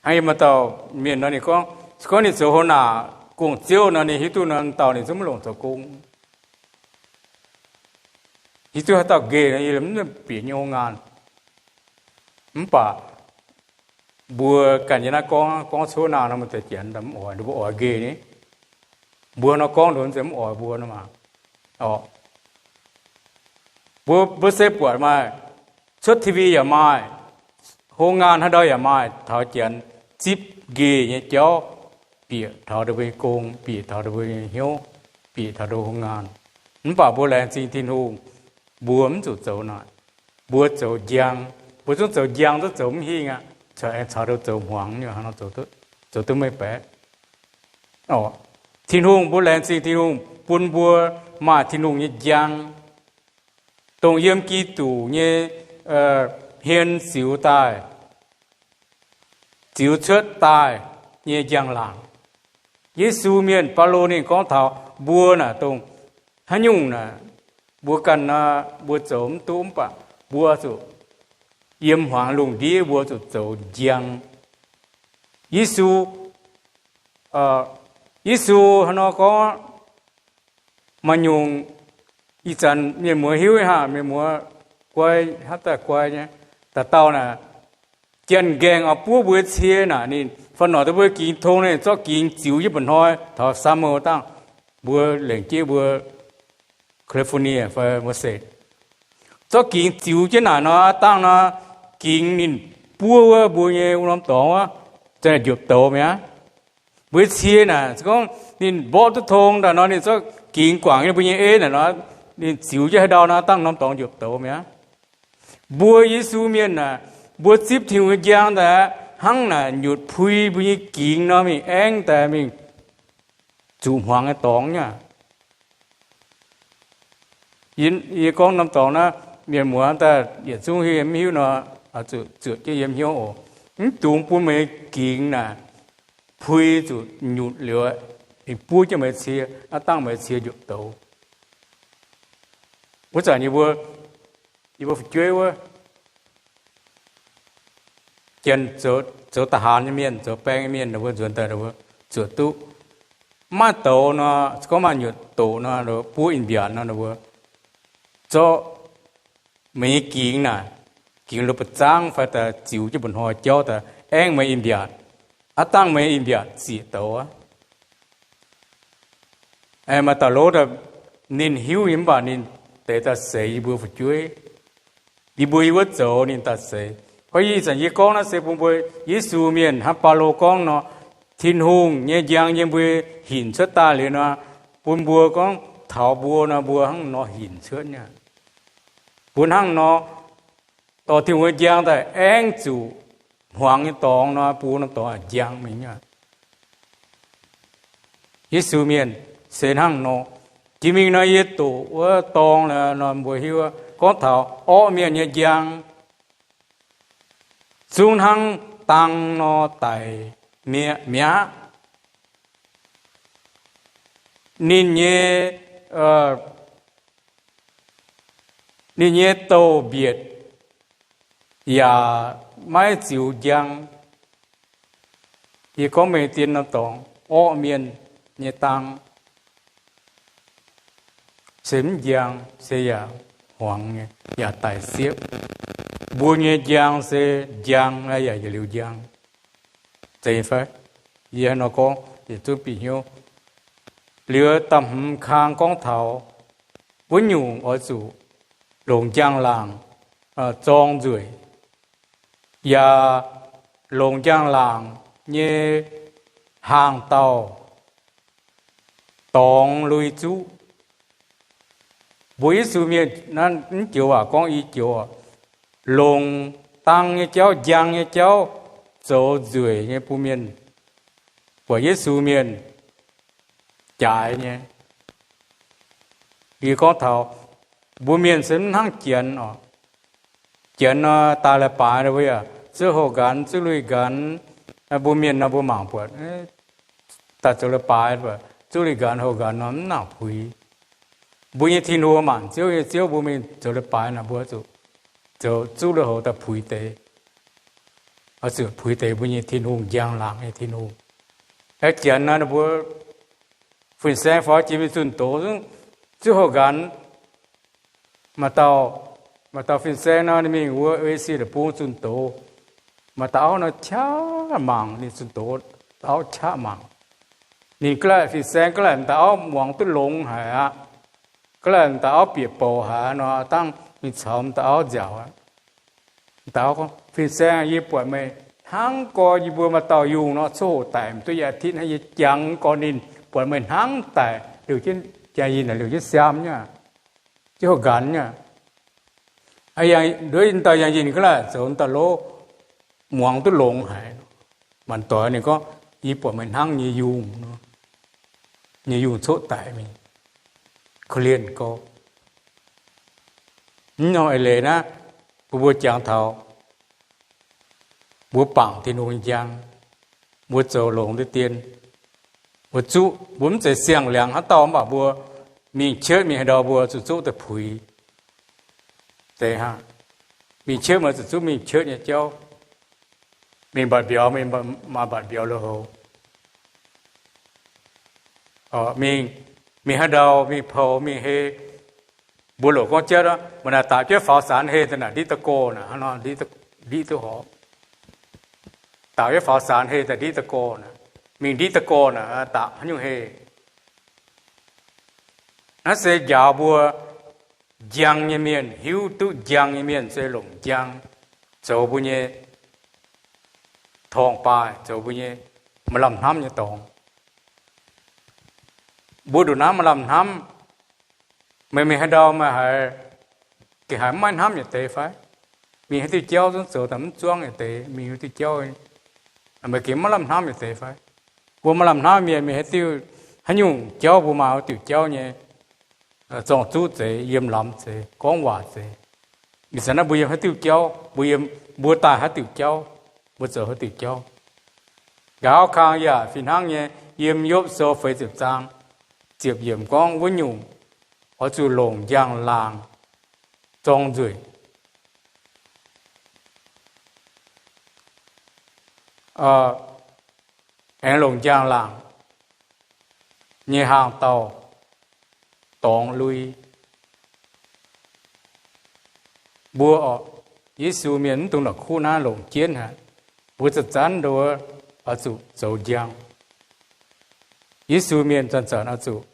Hnangv yie maaih dauh mienh nor ninh gorngv, se gorngv ninh zoux hov naaic gong-ziouv nor, ninh hiuv duqv nor, dauh ninh zungv maiv longc zoux gong. Hiuv duqv haaix dauh nqeh nor, yie mv bieqc nyei hov ngaanh. Mv baac mbuo ganh yiem naaiv gorngv, gorngv cuotv naaic nor, maaih deix Janx mv oix, ninh mbuo oix nqeh ni. Mbuo nor gorngv nduqc mv zeiz mv oix mbuo nor maah. Mbuo, mbuo se buatc maaih, cuotv T V yaac maaih, hov ngaanh haaix ndau yaac maaih taux Janx zipv nqeh nyei jauv, bieqc taux ninh mbuo nyei gong, bieqc taux ninh mbuo nyei hnyouv, bieqc taux ninh mbuo hov ngaanh. Mv baac mbuo laengz zingh Tin-Hungh, mbuo mv zuqc zoux naaic. Mbuo zoux njang, mbuo zungv zoux njang, zungv zoux mv hingh aqv. Aengx caux ninh zoux hmuangx, hnangv nor zoux duqv meih baeqc. Tin-Hungh, mbuo laengz zingh Tin-Hungh bun mbuo maaih Tin-Hungh nyei njang, dongh yiem Giduc nyei hmien ziux daaih, ziux cuotv daaih nyei njang-laangc. Yesu mienh, Baulo ninh gorngv taux mbuo naaic dongh haaix nyungc naaic, mbuo ganh nor, mbuo zoux mv duqv, mv baac mbuo zuqc yiem hmuangx lungh ndiev mbuo zuqc zoux njang. Yesu, Yesu hnangv nor gorngv, maaih nyungc, ih zanc mienh muoz hiuv nyei haah, mienh muoz guai, hnangv daaih guai nyei, dauh dauh naaic, janx-nqaengh oix buov mbuo cie naaic, ninh fai noic dongh mbuo gingx tong, ninh zorqv gingx ziux yie mba'hnoi taux summer dangh, mbuo lengc jeiv mbuo California fai Merced, zorqv gingx ziux jienv naaic nor, aav dangh nor, gingx ninh buov wuov mbuo nyei wuov norm dorngx wuov, za'naaic njiepc douz mi'aqv. Mbuo cie naaic, gorngv ninh mborqv duqv tong daaih nor, ninh zorqv gingx guangc nyei mbuo nyei eiv naaic nor, ninh ziux jienv haaix ndau nor, aav dangh norm dorngx njiepc douz mi'aqv. Mbuo Yesu mienh naaic, mbuo zipv Tin-Hungh nyei njang daaih aqv, hnangv naaic nyutc pui mbuo nyei gingx nor, mingh aengv daaih mingh zuqc hmuangx nyei dorngx nyei aqv. Yie gorngv norm dorngx naaiv, mienh muoz daaih yietc zungv hiuv, mv hiuv nor, zuqc zuotc jienv yiem hnyouv oc. Mv dungx bun meih nyei gingx naaic pui zuqc nyutc liuz, ninh buov jienv meih cie, aav dangh meih cie njiepc douz. Wuov zanc yie mbuo, yie mbuo fu'jueiv wuov, janx zoux, zoux da'haanx nyei mienh, zoux baeng nyei mienh, ninh mbuo nzuonx daaih ninh mbuo zuotc duqv. Mv maaih douz nor, gorngv maaih nyutc doqc nor, buov in-mbiaatc nor, ninh mbuo zorqv meih nyei gingx naaic, gingx lo ba'zangv fai daaih ziux jienv mba'hnoi jauv daaih aengv meih in-mbiaatc, aav dangh meih in-mbiaatc ziec douz aqv. Maaih dauh lov, ninh hiuv nyei mv baac ninh deix daaih seix yie mbuo fu'jueiv. Yie mbuo yiem wuov zoux ninh daaih seix. Gorngv ih zanc yie gorngv naaiv se bun mbuo Yesu mienh hnangv Baulo gorngv nor, Tin-Hungh nyei njang yiem mbuo hinc cuotv daaih liuz nor, bun mbuo gorngv taux mbuo nor, mbuo hnangv nor hinc cuotv nyei. Mbuo hnangv nor dorh Tin-Hungh nyei njang daaih aengv zuqc hmuangx nyei dorngx nor, bun norm dorngx njang mingh nyei. Yesu mienh se hnangv nor. Jiex mingh nor yie doqc wuov dorng nor, mbuo hiuv gorngv taux orqv mienh nyei njang zungv hnangv dang nor daic mi'aqv. Ninh nyei, ninh nyei douh mbietc yaac maiv ziux njang. Yie gorngv meih dien norm dorngx, orqv mienh nyei dang se mv njang, se yaac hmuangx nyei, yaac daic siepv. Mbuo nyei njang se njang, yaac yietc liuz njang. Zeiz fai? Yie nor gorngv yietc zungv bieqc hnyouv. Liuz da'hmz kang gorngv taux wuov nyungc oix zuqc longc njang-laangc zorng nzueic, yaac longc njang-laangc nyei hnaangx-daauh dorngx lui-zuqv. Mbuo Yesu mienh, naaiv mv joux waac gorngv i joux, longc dang nyei jauv, njang nyei jauv zoux nzueic nyei bun mienh, buatc Yesu mienh jaaix nyei. Yie gorngv taux mbuo mienh se mv hnangv Janx oc. Janx nor, daaih leiz-baaix nor, mbuo yaac zuqv houh nqanx, zuqv lui nqanx. Mbuo mienh nor, mbuo mangc buatc daaih zoux leiz-baaix, zuqv lui nqanx houh nqanx nor, mv nangc puix. Mbuo nyei Tin-Hungh, maanc ziouv nyei Ziouv, mbuo mingh zoux leiz-baaix naaic, mbuo zuqc zoux zuqv lui-houx daaih puix deix, oix zuqc puix deix mbuo nyei Tin-Hungh, njang-laangc nyei Tin-Hungh. Aeqv, Janx nor, ninh mbuo fin-saeng faaux jiex mingh zunh doz, zuqv houh nqanx. Maaih dauh, maaih dauh fin-saeng nor, ninh mingh wuov Esie Deic-Bung zunh doz. Maaih dauh auv nor qaqv mangc ninh zunh doz, dauh auv qaqv mangc. Ninh ga'naaiv fin-saeng ga'naaiv m'dauh auv muangx duqv longx haic aqv. Ga'naaiv m'dauh auv bieqc bouc haic nor, dangh mingh caux m'dauh auv nziaauc aqv. M'dauh auv gorngv, Fin-saeng, yie buatc meih hnangv gorx yie mbuo maaih dauh yungh nor, coqv hoqc daic mv duqv yietc อาทิตย์ hnangv, yie jangx gorx ninh, buatc meih hnangv daic, liouh jienv jaa-yinh, liouh jienv siaam nyei, jienv houh nqanx nyei. Nduov dauh yangh yinh ga'naaiv zoux dauh lov muangx duqv longx haic. Maanc doix ninh gorngv, Yie buatc meih hnangv nyei yungh, nyei yungh coqv daic mingh, korv-lienh gorx. Mv norm eix leiz naaiv, bun mbuo jangx taux mbuo bangc Tin-Hungh njang, mbuo zoux longx deix dien, mbuo zuqv, mbuo mv zeiz siang-liangx haaix dauh mv baac mbuo mingh cietv mingh haaix ndau mbuo zuqc zuqv daaih puix deix hnangv. Mingh cietv mbuo zuqc zuqv mingh cietv nyei jauv, mingh mbatc mbiauz mingh maaih mbatc mbiauz lui-houx, mingh, mingh haaix ndau mingh pou mingh hei. Mbuo loc gorngv jatv, mbuo naaic daaux jienv faaux saan hei daaih naaic ndiqv da'gorh naaic, ndiqv duqv horpc. Daaux jienv faaux saan hei daaih ndiqv da'gorh naaic, mingh ndiqv da'gorh naaic daqc haaix nyungc hei. Naaiv se njaaux mbuo njang nyei mienh, hiuv duqv njang nyei mienh se longc njang zoux mbuo nyei torngv-baaih, zoux mbuo nyei maaih lamh hnamv nyei dorngx. Mbuo nduqc naaiv maaih lamh hnamv, meih mingh haaix ndau meih haiz, gengh haiz maiv hnamv yietc deix fai? Mingh haaix diuh jauv zungv zoux daaih mv zuangv yietc deix, mingh haaix diuh jauv, meih gengh maiv lamh hnamv yietc deix fai? Mbuo maaih lamh hnamv mienh mingh haaix diuh, haaix nyungc jauv mbuo maaih haaix diuh jauv nyei zorng-zuqv zeiz, yiem lamz zeiz, gorngv waac zeiz. Ih zanc naaiv mbuo yiem haaix diuh jauv, mbuo yiem, mbuo daaih haaix diuh jauv, mbuo zoux haaix diuh jauv. Nqa'haav kang yaac fih hnangv nyei, yiem Yopv Sou feix ziepc zaang ziepc yiemc gorngv wuov nyungc oix zuqc longc njang-laangc zorng nzueic, aengx longc njang-laangc nyei hnaangx-daauh dorngx lui. Mbuo oc, Yesu mienh mv dungx la'kuqv naaiv longc jienv haic. Mbuo zanc-zanc nduov oix zuqc zoux njang. Yesu mienh zanc-zanc oix zuqc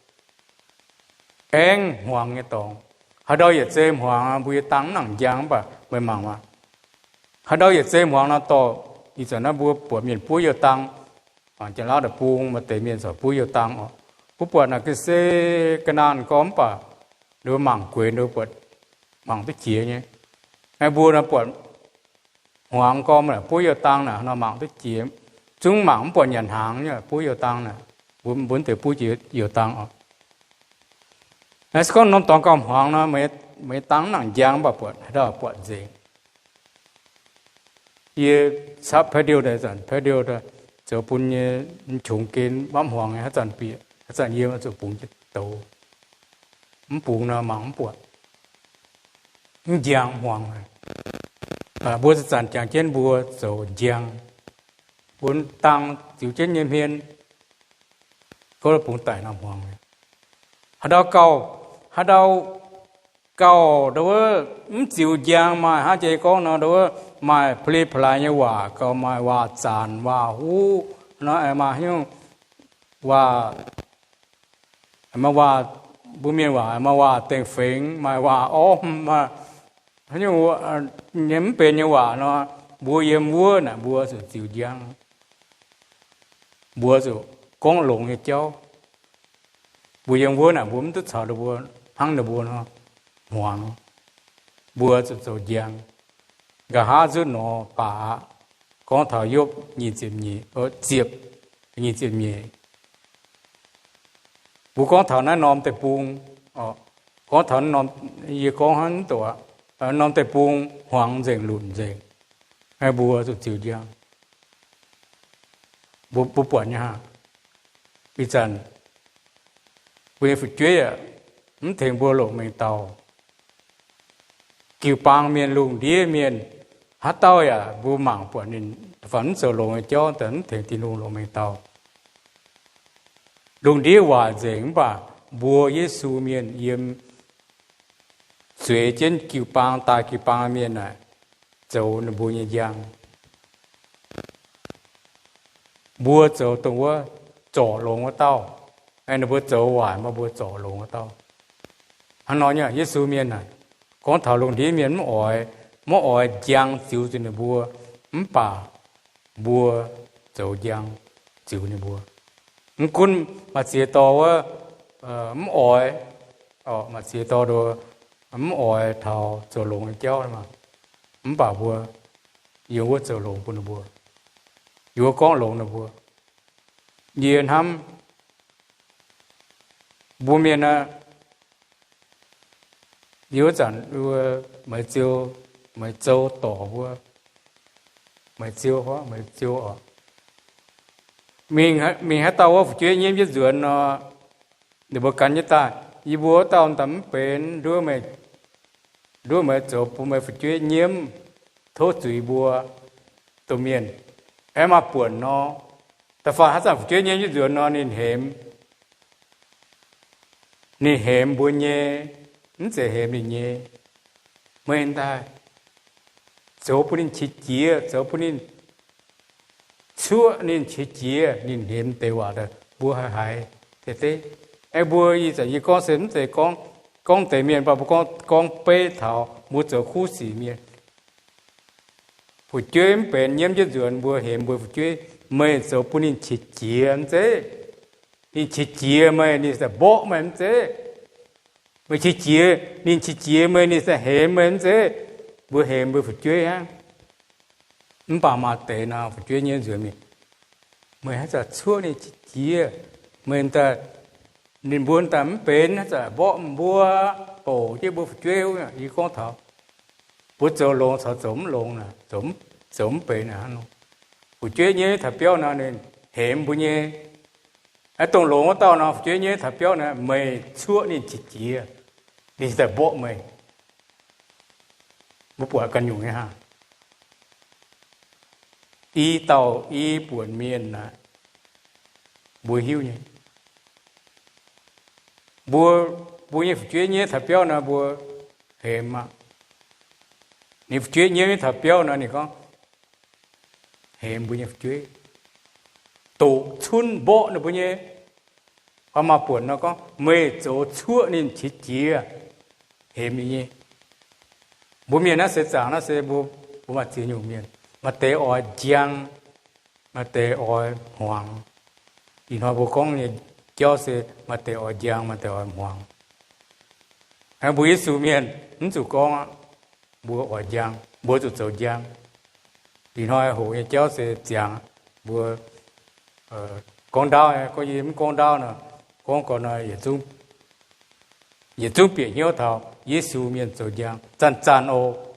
aengv hmuangx nyei dorngx. Haaix ndau yietc zei hmuangx, mbuo yie dangh mv nangc njang mv baac meih mangc maah. Haaix ndau yietc zei hmuangx nor dorh, ih zanc naaiv mbuo buatc mienh buov youh dang, Janx-Laauv deic-bung maaih deix mienh corc buov youh dang oc. Mbuo buatc naaic ga'sie ga'naanh gorngv mv baac nduov mangc gueix nduov buatc mangc duqv jiex nyei. Naaiv mbuo nor buatc hmuangx gorngv naaic buov youh dang naaic nor mangc duqv jiex, zungv mangc mv buatc nyanc hnaangx nyei buov youh dang naaic, mbuo, mbuo mv deix buov jiex youh dang oc. Naaiv se gorngv norm dorngx gauh hmuangx nor, meih, meih dangh mv nangc njang mv baac buatc haaix dauh buatc nzengc. Yie capv Pav Ndiou daaih, zanc Pav Ndiou daaih zoux bun nyei, qongx gen mapv hmuangx nyei, haaix zanc bieqc, haaix zanc yiem oix zuqc bungx jienv douz. Mv bungx nor mangc mv buatc, mv njang hmuangx. Mbuo zanc-zanc jangx jienv mbuo zoux njang, bun dang ziux jienv nyei hmien, gorngv bungx daic nor hmuangx. Haaix ndau gauh, haaix ndau gauh nduov mv ziux njang maaih hnangv jiex gorngv nor, nduov maaih pa'li pa'laaix nyei waac, gauh maaih waac-zanc waac-huv nor, maaih haaix nyungc waac, maaih waac, mbuo mienh waac maaih waac dengh fengx, maaih waac orm, maaih haaix nyungc nyei mv benx nyei waac nor, mbuo yiem wuov naaic mbuo zuqc ziux njang. Mbuo zuqc gorngv longx nyei jauv. Mbuo yiem wuov naaic mbuo mv duqv caux ninh mbuo hnangv ninh mbuo nor hmuangx. Mbuo zuqc zoux njang. Nqa'haav nzutv nor baac aqv, gorngv taux Yopv nyic ziepc nyeic, ziepc, nyic ziepc nyeic. Mbuo gorngv taux naaiv norm deic-bung, gorngv taux, yie gorngv hnangv mv doqc, norm deic-bung hmuangx nzengc, lunc nzengc. Mbuo zuqc ziux njang. Mbuo, mbuo buatc nyei hnangv. Ih zanc mbuo nyei fu'jueiv yaac mv tengx mbuo longc mengh dauh. Jiu-baang mienh, lungh ndiev mienh, haaix dauh yaac mbuo mangc buatc ninh da'faanh mv zoux longx nyei jauv daaih mv tengx Tin-Hungh longc mengh dauh. Lungh ndiev waaic nzengc mv baac mbuo Yesu mienh yiem zueiz jienv jiu-baang daaih jiu-baang mienh naaic zoux ninh mbuo nyei njang. Mbuo zoux dongh wuov zorc longx wuov dauh. Ninh mbuo zoux waaic, mv baac mbuo zorc longx wuov dauh. Hnangv nor nyei Yesu mienh naaic, gorngv taux lungh ndiev mienh mv oix, mv oix njang ziux zuqc ninh mbuo, mv baac mbuo zoux njang ziux ninh mbuo. Mv gunv maaih ziex dorh wuov mv oix, maaih ziex dorh mv oix taux zoux longx nyei jauv, mv baac mbuo yiem wuov zoux longx bun ninh mbuo, yiem wuov gorngv longx ninh mbuo. Yie hnamv mbuo mienh aqv, yie wuov zanc Meiz Ziou, Meiz Zou dorc mbuo, Meiz Ziou, Meiz Ziou oc, mingh haaix dauh wuov fu'jueiv nyiemv jienv nzuonx nor, ninh mbuo gan jienv daaih. Yie mbuo wuov dauh daaih mv benx nduov meih, nduov meih zoux bun meih fu'jueiv nyiemv, tov zuiz mbuo domh mienh. Aengx maaih buonc nor, da'faanh haaix zanc fu'jueiv nyiemv jienv nzuonx nor, ninh hemx, ninh hemx mbuo nyei, mv zeiz hemx ninh nyei. Meih daaih zoux bun ninh qiex jiez, zoux bun ninh, cuoqv ninh qiex jiez, ninh hemx deix waac daaih mbuo haiz haiz deix deix. Aeqv, mbuo ih zanc yie gorngv se mv zeiz gorngv, gorngv deix mienh, mv baac mbuo gorngv, gorngv beiv taux mbuo zoux kuv sic mienh. Fu'jueiv mv benx nyiemv jienv nzuonx, mbuo hemx mbuo fu'jueiv, meih zoux bun ninh qiex jiez mv zeiz? Ninh qiex jiez meih, ninh daaih mborqv meih mv zeiz? Meih qiex jiez, ninh qiex jiez meih, ninh daaih hemx meih mv zeiz? Mbuo hemx mbuo fu'jueiv hnangv. Mv baac maaih deix nor, fu'jueiv nyiemv nzuonx mingh, meih haaix zanc cuoqv ninh qiex jiez, meih daaih, ninh mbuo daaih mv benx, haaix zanc mborqv mbuo, bouc jienv mbuo fu'jueiv. Yie gorngv taux mbuo zoux longx caux zoux mv longx, zoux mv benx hnangv nor. Fu'jueiv nyiemv taux biauv nor, ninh hemx mbuo nyei. Aeqv, dongh longx wuov dauh nor, fu'jueiv nyiemv taux biauv nor, meih cuoqv ninh qiex jiez, ninh daaih mborqv meih. Mbuo buatc ganh nyungc nyei hnangv. I dauh i buonc mienh naaic, mbuo hiuv nyei. Mbuo, mbuo nyei fu'jueiv nyiemv taux biauv nor, mbuo hemx aqv. Ninh fu'jueiv nyiemv taux biauv nor, ninh gorngv hemx mbuo nyei fu'jueiv, doqc cunv mborqv ninh mbuo nyei. Oix maaih buonc nor gorngv meih zoux cuoqv ninh qiex jiez, hemx ninh nyei. Mbuo mienh naaiv seix zaangc naaiv se mbuo, mbuo maaih ziex nyungc mienh. Maaih deix oix njang, maaih deix oix hmuangx. Ih hnoi mbuo gorngv nyei jauv se maaih deix oix njang, maaih deix oix hmuangx. Mbuo Yesu mienh mv zuqc gorngv aqv. Mbuo oix njang, mbuo zuqc zoux njang. Ih hnoi hoqc nyei jauv se ziangx mbuo gorngv ndaauv, gorngv yie mv gorngv ndaauv nor, gorngv gau nor, yietc zungv bieqc hnyouv taux Yesu mienh zoux njang. Zanc-zanc oc.